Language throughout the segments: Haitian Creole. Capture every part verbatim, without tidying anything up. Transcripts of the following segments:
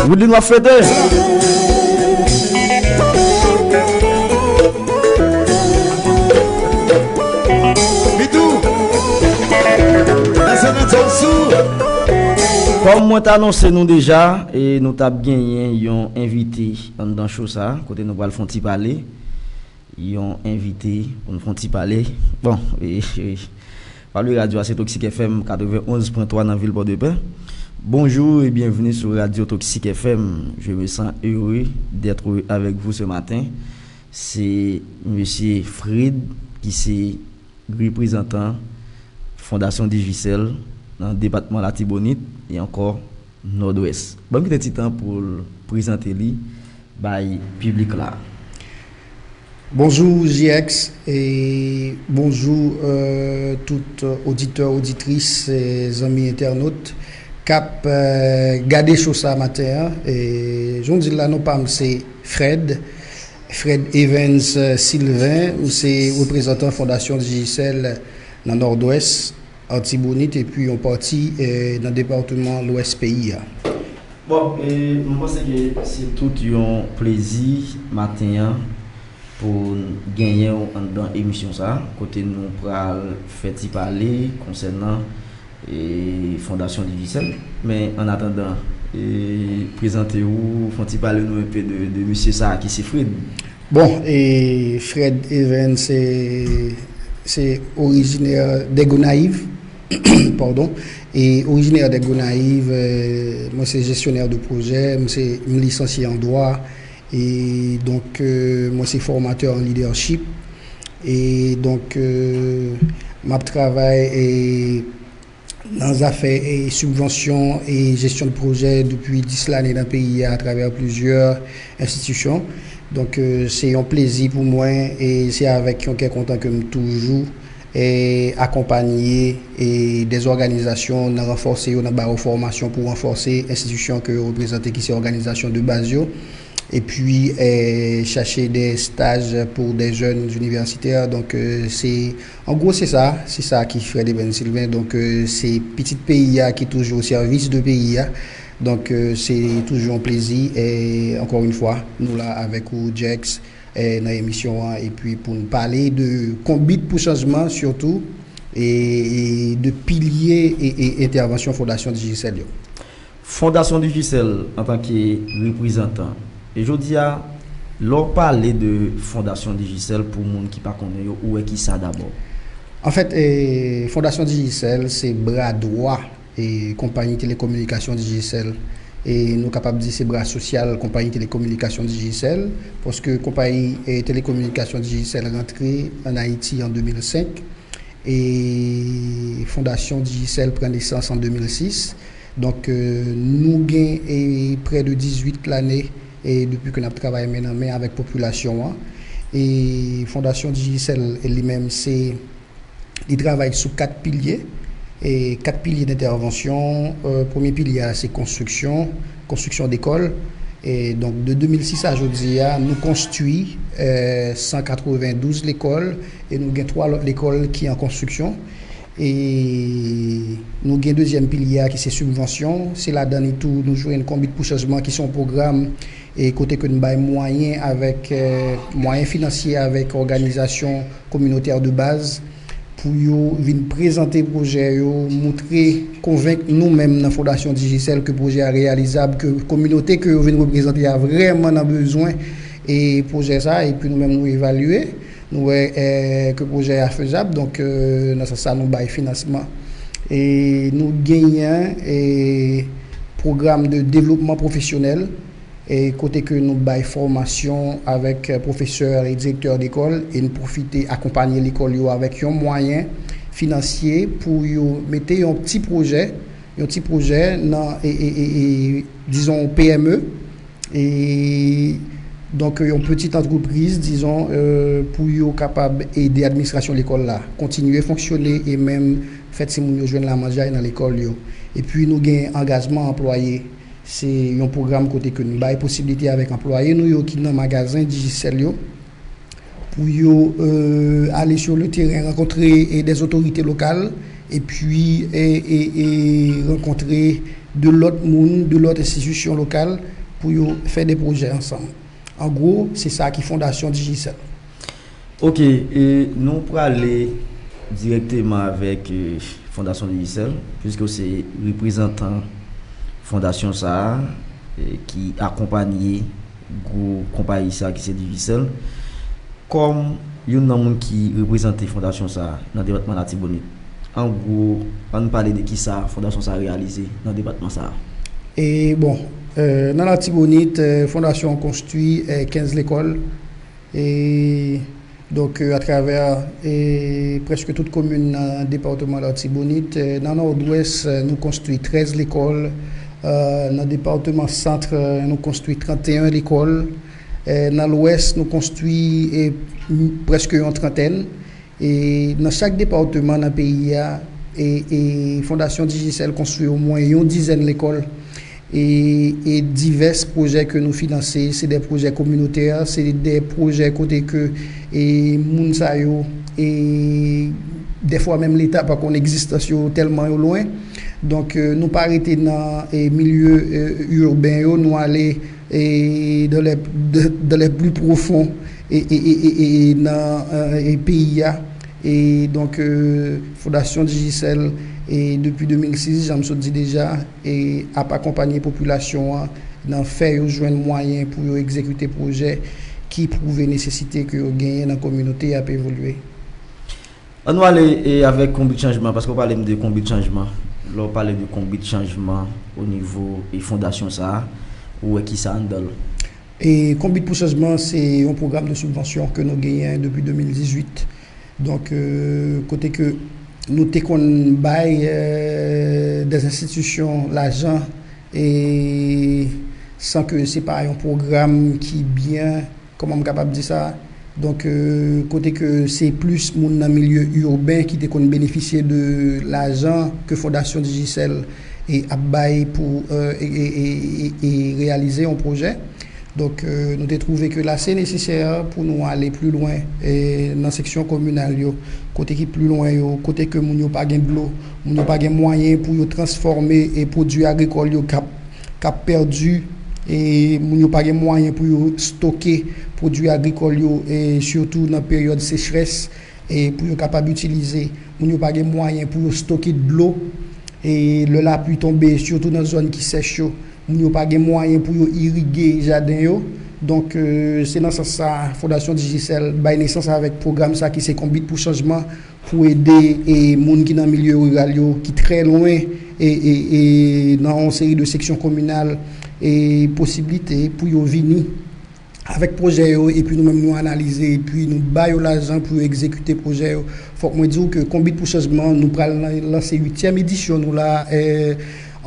Woodline w ap fete. Mitou. Nasyonal Soul sou. Kòm mwen t anonse nou deja, e nou t ap genyen yon envite anndan cho sa, kote nou pral fè yon ti pale. Yon envite pou n fè yon ti pale. Bon, e, e, pale radyo a se Toxic F M quatre-vingt-onze point trois nan vil Pòdepè. Bonjour et bienvenue sur Radio Toxic F M. Je me sens heureux d'être avec vous ce matin. Se Mesye Fred ki se reprezantan Fondasyon Digicel nan depatman Latibonit e ankò Nòdwès. Ban m kite ti tan pou l prezante li bay piblik la. Bonjou J X e bonjou, euh, tout oditè, oditris, e zanmi entènot k ap, euh, gade cho sa maten an. E jan w di l la, non pa m se Fred, Fred Evans, euh, Sylvain, m se reprezantan Fondasyon Digicel nan Nòdwès, Atibonit epi yon pati, eh, nan depatman Lwès peyi a. Bon, e, m panse ke se tout yon plezi maten an pou n genyen w anndan emisyon sa a, kote nou pral fè ti pale konsènan, e, Fondasyon Digicel. Men, an atandan, e, prezante w, fè yon ti pale nou enpe de, de mesye sa a ki se Fred. Bon, e Fred Evans, se, se orijinè de Gonayiv, pardon, e orijinè de Gonayiv, e, mwen se jesyonè de pwojè, mwen se, m lisansye an dwa, e donk, e, mwen se fòmatè an lidèchip, e donk, e, m ap travay, e, nan zafè, e, sibvansyon e jesyon de pwojè depi dis lane nan peyi a atravè plizyè enstitisyon. Donk, e, se yon plezi pou mwen e se avèk yon kè kontan ke m toujou, e, akonpanye, e, de òganizasyon nan ranfòse yo, nan ba yo fòmasyon pou ranfòse enstitisyon ke yo reprezante ki se òganizasyon de baz yo. Epi, e, chache de staj pou de jèn inivèsitè. Donk, e, se An gwo, se sa, se sa ki Fred Evans Sylvain. Donk, e, se pitit peyi a ki toujou o sèvis de peyi a. Donk, e, se toujou yon plezi, e, ankò yon fwa, nou la avèk ou, J X, e, nan emisyon an, epi pou n pale de konbit pou chanjman, sitou, e, e de pilye e, e entèvansyon Fondasyon Digicel yo. Fondasyon Digicel antanke reprezantan. E jodi a, lè w pale de Fondasyon Digicel, pou moun ki pa konnen yo, ou wè ki sa dabò? Anfèt, e, Fondasyon Digicel se bra dwa e konpayi telekominikasyon Digicel. E nou kapab di se bra sosyal konpayi telekominikasyon Digicel, paske konpayi, e, telekominikasyon Digicel rantre ann Ayiti an de mil senk. E Fondasyon Digicel pran nesans an de mil sis. Donk, e, nou gen, e, prè de dizuit lane, e, depi ke n ap travay men nan men avèk popilasyon an. E Fondasyon Digicel, e, li menm, se, li travay sou kat pilye. E kat pilye dentèvansyon, e, premye pilye a, se konstriksyon, konstriksyon dekòl. E donk, de de mil sis a jodi a, nou konstwi, e, san katrevendouz lekòl, e nou gen twa lòt lekòl ki an konstriksyon. E nou gen dezyèm pilye a ki se sibvansyon. Se ladan li tou nou jwenn Konbit pou Chanjman ki se yon pwogram, e kote ke nou bay mwayen avèk, e, mwayen finansye avèk òganizasyon kominotè de baz pou yo vin prezante pwojè yo, moutre, konvenk nou menm nan Fondasyon Digicel ke pwojè a reyalizab, ke kominote ke yo vin reprezante a vrèman nan bezwen e pwojè sa, epi nou menm nou evalye. Nou wè, eh, ke pwojè a fezab, donk, eh, nan sans sa, nou bay finansman. E nou genyen, eh, pwogram de devlopman pwofesyonèl, e kote ke nou bay fòmasyon avèk, eh, pwofesè e direktè lekòl, e nou pwofite akonpanye lekòl yo avèk yon mwayen finansye pou yo mete yon ti pwojè, yon ti pwojè nan, e, e, e, e, dizon, P M E, e, donk, yon pitit antrepriz, dizon, eh, pou yo kapab ede administrasyon lekòl la kontinye fonksyone e menm fè timoun yo jwenn lamanjay nan lekòl yo. Epi nou gen angajman anplwaye. Se yon pwogram kote ke nou bay posiblite avèk anplwaye nou yo ki nan magazen Digicel yo pou yo, eh, ale sur le terrain, rankontre, eh, des autorités locales, epi, eh, eh, eh, rankontre de lòt moun, de lòt enstitisyon lokal pou yo fè de pwojè ansanm. An gwo, se sa ki Fondasyon Digicel. Ok, e nou prale dirèkteman avèk e, Fondasyon Digicel, piske w se reprezantan fondasyon sa a e, ki akonpanye gwo konpayi sa a ki se Digicel. Kòm youn nan moun ki reprezante fondasyon sa a nan depatman Latibonit, an gwo, ann pale de kisa fondasyon sa a reyalize nan depatman sa a. E bon, euh, nan Latibonit, euh, fondasyon an konstwi euh, kenz lekòl. E donk, euh, atravè euh, prèske tout komin nan depatman Latibonit, euh, nan Nòdwès, euh, nou konstwi trèz lekòl. Euh, nan depatman Sant, euh, nou konstwi trannteyen lekòl. Euh, nan Lwès, nou konstwi euh, m- prèske yon trantèn. E nan chak depatman nan peyi a, e, e Fondasyon Digicel konstwi omwen yon dizèn lekòl. E, e divès pwojè ke nou finanse, se de pwojè kominotè, se de pwojè kote ke e, moun sa yo, e dèfwa menm Leta pa konn egzistans yo tèlman yo lwen. Donk, e, nou pa rete nan e, milye e, iben yo, nou ale e, dans les, de- dans les plus profonds e, e, e, e, e nan e, e peyi a. E donk, e, Fondasyon Digicel, e depi de mil sis, jan m sot di deja, e ap akonpanye popilasyon an nan fè yo jwenn mwayen pou yo egzekite pwojè ki pwouve nesesite ke yo genyen nan kominote y ap evolye. Ann nou ale e, avèk Konbit Chanjman, paske w pale m de Konbit Chanjman. Lè w pale de Konbit Chanjman o nivo e fondasyon sa a, ou wè kisa anndan l? E Konbit pou Chanjman, se yon pwogram de sibvansyon ke nou genyen depi de mil dizuit. Donk, euh, kote ke nou te konn bay euh, des enstitisyon lajan e san ke se pa yon pwogram ki byen, kòman m kapab di sa? Donk, euh, kote ke se plis moun nan milye iben ki te konn benefisye de lajan ke Fondasyon Digicel e ap bay pou euh, e, e, e, e, e reyalize yon pwojè. Donk, euh, nou te twouve ke la se nesesè pou nou ale pli lwen e nan seksyon kominal yo, kote ki pli lwen yo, kote ke moun yo pa gen dlo, moun yo pa gen mwayen pou yo transfòme e pwodui agrikòl yo k ap k ap pèdi, e moun yo pa gen mwayen pou yo stoke pwodui agrikòl yo, e sitou nan peryòd sechrès, e pou yo kapab itilize. Moun yo pa gen mwayen pou yo stoke dlo, e lè lapli tonbe, sitou nan zòn ki sèch yo, moun yo pa gen mwayen pou yo irige jaden yo. Donk, euh, se nan sans sa, Fondasyon Digicel bay nesans avèk pwogram sa ki se Konbit pou Chanjman, pou ede e, moun ki nan milye riral yo, ki trè lwen e, e, e nan yon seri de seksyon kominal, e posiblite pou yo vini avèk pwojè yo, epi nou menm nou analize, epi nou ba yo lajan pou yo egzekite pwojè yo. Fòk mwen di w ke Konbit pou Chanjman, nou pral lan- lanse uityèm edisyon nou la e,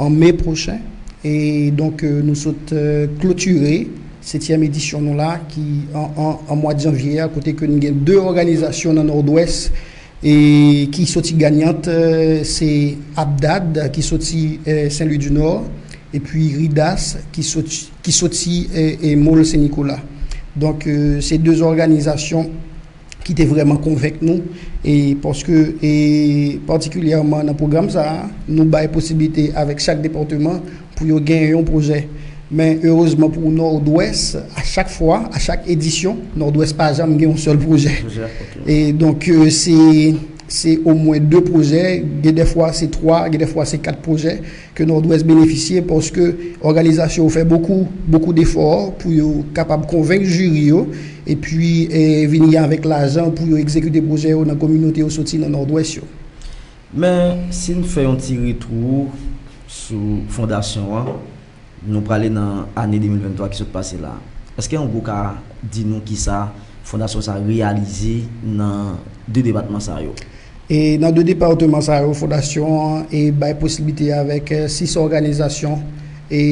an me pwochen. E donk, e, nou sot e, klotire setyèm edisyon nou la ki an, an, an mwa de janvye a, kote ke nou gen de òganizasyon nan Nòdwès e ki soti ganyant, e, se Abdad ki soti e, Sen Lwi di Nò, epi Ridas ki soti, ki soti e, e, Mòl Sen Nikola. Donk, e, se de òganizasyon ki te vrèman konvenk nou, e paske e patikilyèman nan pwogram sa a, nou bay posiblite avèk chak depatman pou yo genyen yon pwojè. Men erezman pou Nòdwès, a chak fwa, a chak edisyon, Nòdwès pa janm gen yon sèl pwojè. E donk, e, se se omwen de pwojè, gen de fwa se twa, gen de fwa se kat pwojè ke Nòdwès benefisye paske òganizasyon yo fè bokou, bokou defò pou yo kapab konvenk jiri yo epi e, vini avèk lajan pou yo egzekite pwojè yo nan kominote yo soti nan Nòdwès yo. Men, si n fè yon ti retwou sou fondasyon an, nou prale nan ane de mil venntwa ki sot pase la. Èske yon gwo ka di nou kisa fondasyon sa reyalize nan de depatman sa yo? E nan de depatman sa yo, fondasyon an e bay posiblite avèk e, sis òganizasyon e,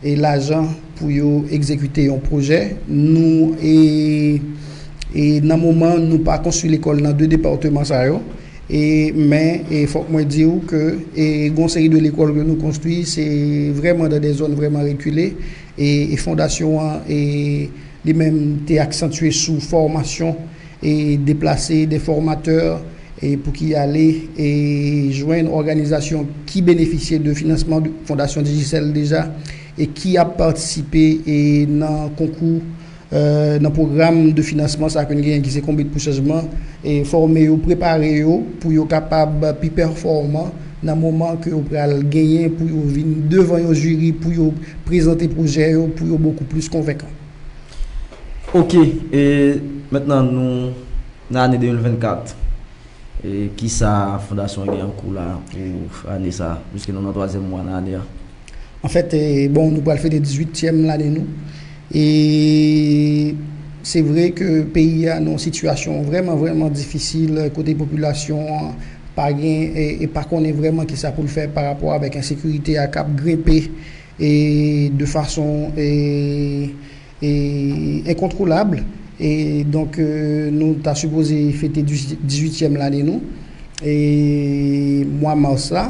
e lajan pou yo egzekite yon pwojè. Nou e, e nan moman, nou pa konstwi lekòl nan de depatman sa yo. E, men e fòk mwen di w ke e, gon seri de lekòl ke nou konstwi, se vrèman nan de zòn vrèman rekile. E, e fondasyon an e, li menm te aksantye sou fòmasyon e deplase de fòmatè e pou ki ale e jwenn òganizasyon ki benefisye de finansman de Fondasyon Digicel deja e ki ap patisipe e nan konkou nan pwogram de finansman sa ke n genyen ki se Konbit pou Chanjman, e fòme yo, prepare yo pou yo kapab pi pèfòman nan moman ke yo pral genyen pou yo vin devan yon jiri pou yo prezante pwojè yo pou yo bokou plis konvenkan. Ok, e mentnan nou nan ane de mil vennkat. E kisa fondasyon an gen an kou la pou ane sa, piske nou nan twazyèm mwa nan ane a? Anfèt, e, bon, nou pral fete dizuityèm lane nou. E se vre ke peyi a nan yon sitiyasyon vrèman, vrèman difisil, kote popilasyon an pa gen e, e pa konnen vrèman kisa pou l fè pa rapò avèk ensekirite a k ap grenpe e de fason e, e enkontwolab. E donk, e, nou ta sipoze fete dizuityèm lane nou e mwa mas la.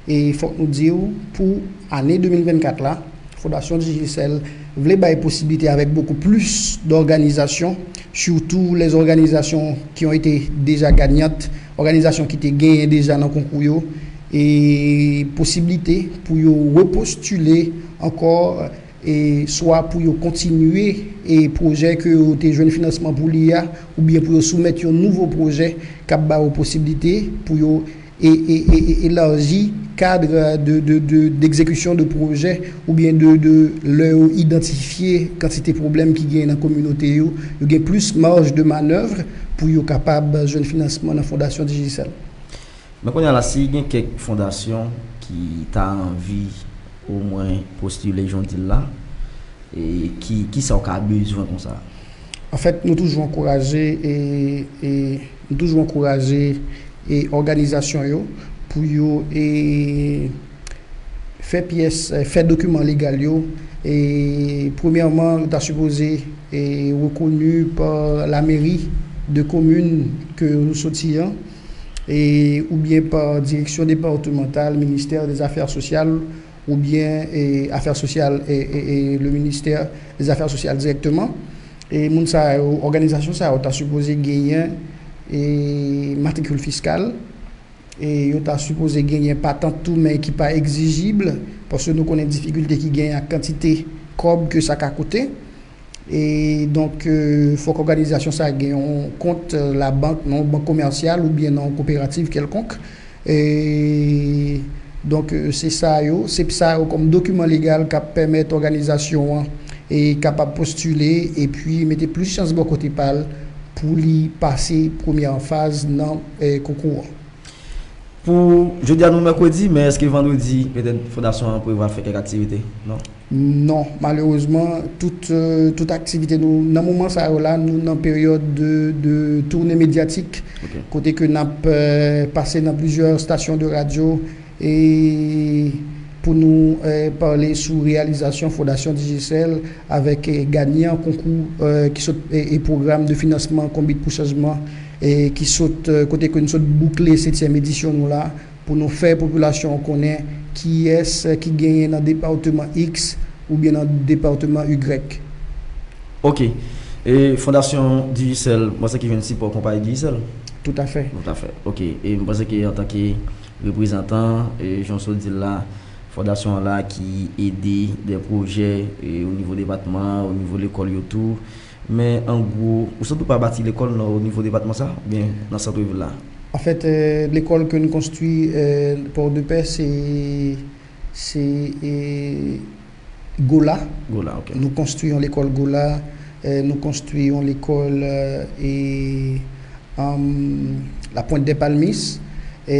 E fòk nou di w, pou ane de mil vennkat la, Fondasyon Digicel vle bay posiblite avèk bokou plis dòganizasyon, surtout les organisations qui ont été déjà gagnantes, òganizasyon ki te genyen deja nan konkou yo, e posiblite pou yo repostile ankò e swa pou yo kontinye e pwojè ke yo te jwenn finansman pou li a, oubyen pou yo soumèt yon nouvo pwojè k ap ba yo posiblite pou yo e, e, e, e elaji kad de, de, de, d'exécution de pwojè oubyen de, de lè yo idantifye kantite pwoblèm ki gen nan kominote yo, yo gen plis maj de manèv pou yo kapab jwenn finansman nan Fondasyon Digicel. Men kounye a la, si gen kèk fondasyon ki ta anvi omwen postile jan w di l la, e ki, kisa w ka bezwen konsa? Anfèt, nou toujou ankouraje e, e nou toujou ankouraje e òganizasyon yo pou yo e fè pyès, e fè dokiman legal yo. E premyèman, yo ta sipoze e rekoni pa lameri de komin ke nou soti an, e oubyen pa direksyon depatmantal, ministè dè zafè sosyal, oubyen e afè sosyal e, e, e le ministè dè zafè sosyal dirèkteman. E moun sa yo, òganizasyon sa yo ta sipoze genyen e matrikil fiskal, e yo ta sipoze genyen patant tou men ki pa egzijib, paske nou konnen difikilte ki genyen ak kantite kòb ke sa ka koute. E donk, e, fòk òganizasyon sa gen yon kont, e, labank, nan yon bank komèsyal oubyen nan yon koperativ kèlkonk. E donk, e, se sa yo, se sa yo kòm dokiman legal k ap pèmèt òganizasyon an e kapab postile epi mete plis chans bò kote pa l pou li pase premyè faz nan e, konkou an. Pou jodi a nou mèkredi, men èske vandredi petèt fondasyon an prevwa fè kèk aktivite? Non? Non, malerezman, tout, e, tout aktivite nou, nan moman sa yo la, nou nan peryòd de, de toune medyatik, kote ke n ap e, pase nan plizyè stasyon de radyo e pou nou e, pale sou reyalizasyon Fondasyon Digicel avèk e, ganyan konkou e, ki sot e, e pwogram de finansman Konbit pou Chanjman e, ki sot e, kote ke nou sot boukle setyèm edisyon nou la, pou nou fè popilasyon an konnen kiyès ki genyen nan depatman X oubyen nan depatman Y. Ok. E Fondasyon Digicel, m panse ki jwenn sipò konpayi Digicel? Toutafè. Toutafè. Ok. E m panse ke antanke reprezantan, e jan w sot di l la, fondasyon an la ki ede de pwojè e o nivo depatman, o nivo lekòl yo tou. Men an gwo, ou santi w pa bati lekòl nan o nivo depatman sa, oubyen nan sant vil la? Anfèt, e, lekòl ke nou konstwi e, Port-de-Paix, se, se e, Gola. Gola, ok. Nou konstwi yon lekòl Gola, e, nou konstwi yon lekòl e, e, La Pointe des Palmistes, e,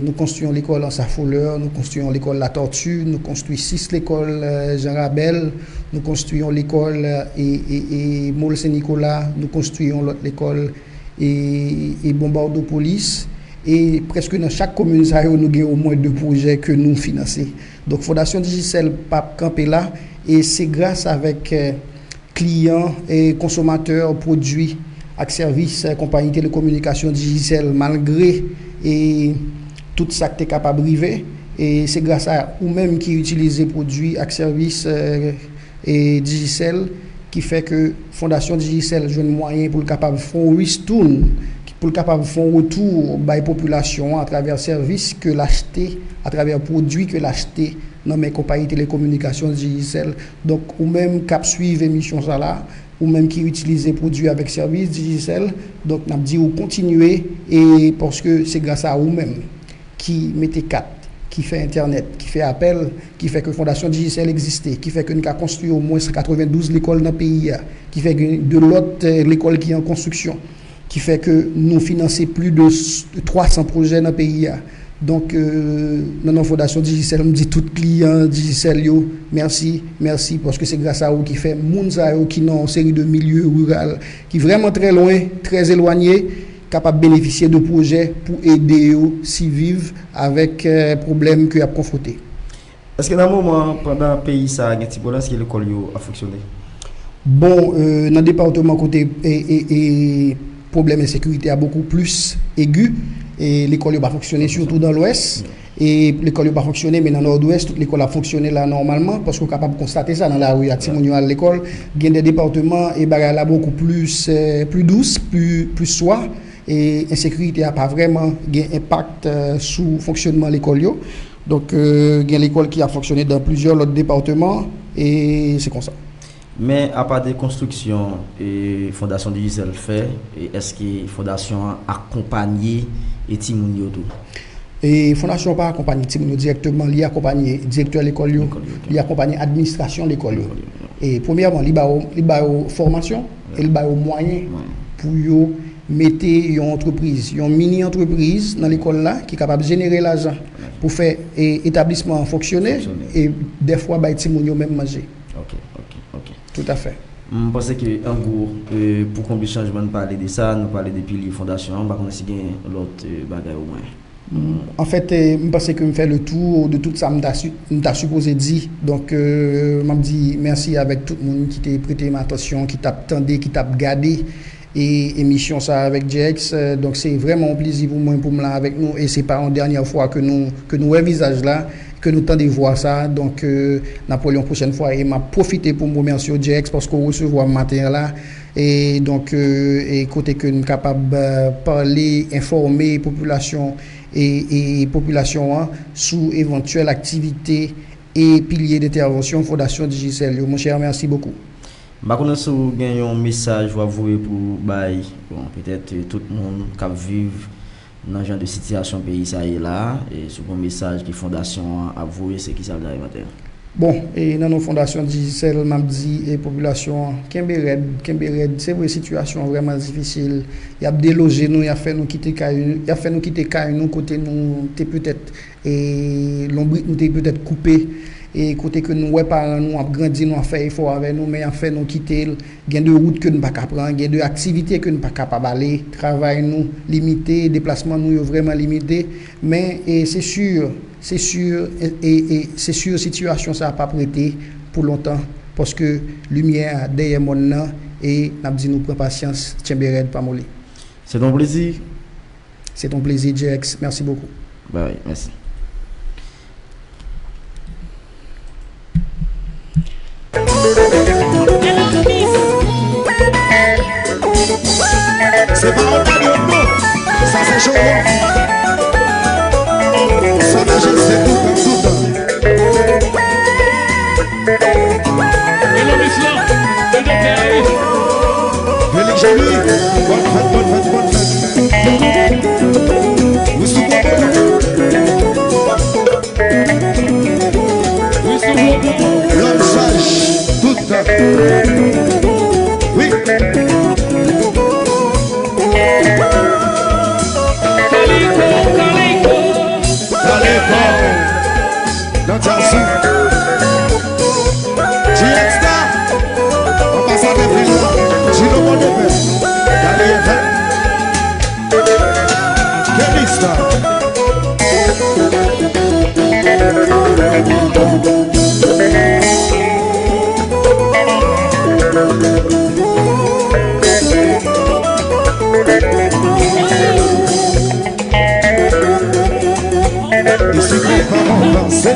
nou konstwi yon lekòl Anse à Fleurs, nou konstwi yon lekòl La Tortue, nou konstwi sis lekòl e, Jean Rabel, nou konstwi yon lekòl e, e, e, Mall Saint-Nicolas, nou konstwi yon lòt lekòl e, e Bombardopolis. E prèske nan chak komin sa yo, nou gen omwen de pwojè ke nou finanse. Donk, Fondasyon Digicel p ap kanpe la, e se gras avèk e, kliyan e konsomatè pwodui ak sèvis e, konpayi telekominikasyon Digicel, malgre e, tout sa k te kapab rive, e se gras a ou menm ki itilize pwodui ak sèvis e, e Digicel ki fè ke Fondasyon Digicel jwenn mwayen pou l kapab fè yon ristoun ki pou l kapab fè yon retou bay popilasyon an atravè sèvis ke l achte, atravè pwodui ke l achte nan men konpayi telekominikasyon Digicel. Donk, ou menm k ap swiv emisyon sa la, ou menm ki itilize pwodui avèk sèvis Digicel, donk, n ap di w kontinye, e paske se gras a ou menm ki mete kat, ki fè entènèt, ki fè apèl, ki fè ke Fondasyon Digicel egziste, ki fè ke n ka konstwi omwen san katrevendouz lekòl nan peyi a, ki fè gen de lòt, eh, lekòl ki an konstriksyon, ki fè ke nou finanse plis de s-, twa san pwojè nan peyi a. Donk, eh, nan non Fondasyon Digicel, m di tout kliyan Digicel yo, mèsi, mèsi, paske se gras a ou ki fè moun sa yo ki nan yon seri de milye riral, ki vrèman trè lwen, trè elwanye, kapab benefisye de pwojè pou ede yo siviv avèk, eh, pwoblèm ke y ap konfwonte. Èske nan moman, pandan peyi sa a gen tibòl, èske lekòl yo ap fonksyone? Bon, eh, nan depatman kote, e, e, e, pwoblèm ensekirite a bokou plis egi, e lekòl yo pa fonksyone, sitou nan Lwès. E lekòl yo pa fonksyone, men nan Nòdwès, tout lekòl ap fonksyone la nòmalman, paske w kapab konstate sa nan lari a, timoun yo al lekòl. Gen de depatman, e bagay la bokou plis, eh, pli dous, pli, pli swa, e ensekirite a pa vrèman gen enpak, eh, sou fonksyonman lekòl yo. Donk, eh, gen lekòl ki ap fonksyone nan plizyè lòt depatman, e se konsa. Men, apa de konstriksyon, e, Fondasyon Digicel fè, e èske fondasyon an akonpanye, e, timoun yo tou? E fondasyon an pa akonpanye timoun yo dirèkteman, li akonpanye direktè lekòl yo, li akonpanye administrasyon lekòl yo. E premyèman, li ba yo, li ba yo fòmasyon e li ba yo mwayen pou yo mete yon antrepriz, yon mini antrepriz nan lekòl la ki kapab jenere lajan pou fè, e, etablisman an fonksyone e dèfwa bay timoun yo menm manje. Ok, ok, ok. Toutafè. M panse ke, an gwo, e, pou konbit chanjman, n pale de sa, nou pale de pilye fondasyon an, m pa konnen si gen lòt, e, bagay omwen. Anfèt, e, m panse ke m fè le tour de tout sa m ta si-, m ta sipoze di. Donk, e, m ap di mèsi avèk tout moun ki te prete m atansyon, ki t ap tande, ki t ap gade e emisyon sa avèk J X. E, donk, se vrèman yon plezi pou mwen pou m la avèk nou e se pa yon dènyè fwa ke nou, ke nou wè vizaj la, ke nou tande vwa sa. Donk, e, n ap wè l yon pwochèn fwa e m ap pwofite pou m remèsye w, J X, paske w resevwa m maten an la. E donk, e, e kote ke n kapab, e, pale, enfòme popilasyon e, e popilasyon an sou evantyèl aktivite e pilye dentèvansyon Fondasyon Digicel yo. Monchè, mèsi bokou. M pa konnen si w gen yon mesaj w ap voye pou bay, bon, petèt, e, tout moun k ap viv nan jan de sitiyasyon peyi sa ye la, e si w gen yon mesaj ke fondasyon an ap voye, se kisa l ta ye maten an? Bon, e nan non Fondasyon Digicel, m ap di, e popilasyon an, kenbe rèd, kenbe rèd. Se vre, sitiyasyon an vrèman difisil. Y ap deloje nou, y ap fè nou kite kay, y ap fè nou kite kay nou kote nou te petèt e lonbrit nou te petèt koupe, e kote ke nou wè paran nou ap grandi, nou ap fè efò avè nou, men y ap fè nou kite l. Gen de wout ke n pa ka pran, gen de aktivite ke n pa kapab ale, travay nou limite, deplasman nou yo vrèman limite, men, e, se si, se si, e, e, e se si sitiyasyon sa a p ap rete pou lontan, paske limyè a dèyè mòn nan, e n ap di nou pran pasyans, tchenbe rèd, pa moli. Se te yon plezi. Se te yon plezi, J X. Mèsi bokou. Bay, mèsi. Se pa yon bagay non. Sa se show. Sa mache, se toutan, toutan. Hello, Miss Love. Hello, Paris. Felix Jean-Louis. Bòn fèt, bòn fèt, bòn fèt. Wi, sou gwo bout. Wi, sou gwo bout. Lòm saj, tout tan. Wi. Kaliko, Kaliko. Kaliko. Nan djaz ou. G X la, anbasadè vil la, Gino Pòdepè, Daniel Vè, Kevista. Isi pa pa vanse.